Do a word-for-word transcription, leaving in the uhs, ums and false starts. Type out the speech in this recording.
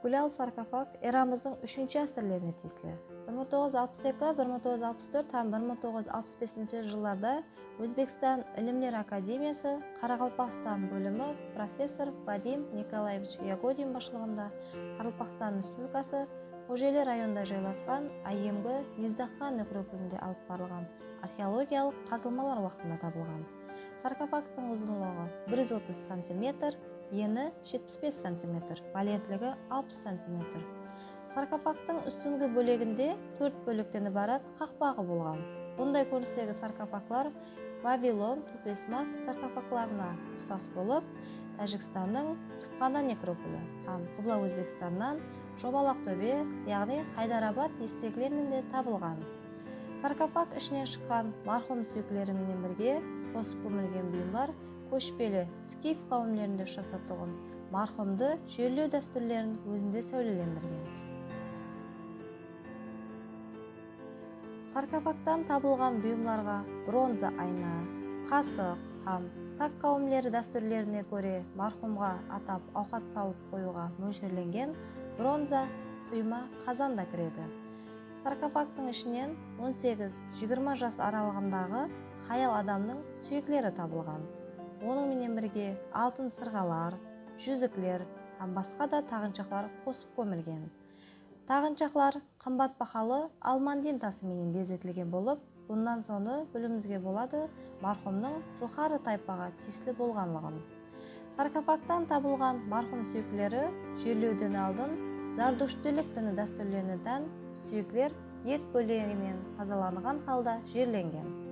Gúlal sarkofag eramızdıń úshinshi ásirlerine tiyisli. Bir mıń toǵız júz alpıs eki, bir mıń toǵız júz alpıs tórt hám bir mıń toǵız júz alpıs besinshi jıllarda Ózbekstan Ilimler akademiyası Qaraqalpaqstan bólimi professor Vadim Nikolaevich Yagodin basshılıǵında Qaraqalpaqstan Respublikası Xojeli rayonında jaylasqan áyyemgi Mizdahxan nekropolinde alıp barılǵan arxeologiyalıq qazılmalar waqtında tabılǵan. Sarkofagtıń uzınlıǵı bir júz otız santimetr, eni jetpis bes santimetr, bálentligi alpıs santimetr. Sarkofagtıń ústingi bóleginde tórt bólekten ibarat qaqpaǵı bolǵan. Bunday kórinistegi sarkofaglar Vavilon, Tuflesmag sarkofaglarına uqsas bolıp, Tájikstannıń Tupxana nekropoli hám Qubla Ózbekstannan Jomalaq tóbe, yaǵnıy Haydarabad estegilerinen de tabılǵan. Sarkofag ishinen shıqqan marhum súyekleri menen birge qosıp kómilgen buyımlar kóshpeli skif qáwimlerinde ushırasatuǵın marhumdı jerlew dástúrlerin ózinde sáwlelendirgen. Sarkofagtan tabılǵan buyımlarǵa bronza ayna, qasıq hám sak qáwimleri dástúrlerine kóre marhumǵa atap awqat salıp qoyıwǵa mólsherlengen bronza quyma qazan da kiredi. Sarkofagtıń ishinen on segiz jigirma jas aralıǵındaǵı hayal adamnıń súyekleri tabılǵan. Onıń menen birge altın sırǵalar, júzikler hám basqa da taǵınshaqlar qosıp kómilgen. Taǵınshaqlar qımbat bahalı almandin tası menen bezetilgen bolıp, bunnan sonı biliwimizge boladı, marhumnıń joqarı taypaǵa tiyisli bolǵanlıǵın. Sarkofagtan tabılǵan marhum súyekleri jerlewden aldın zardushtlik dini dástúrlerine tán súyekler et bóleginen tazalanǵan halda jerlengen.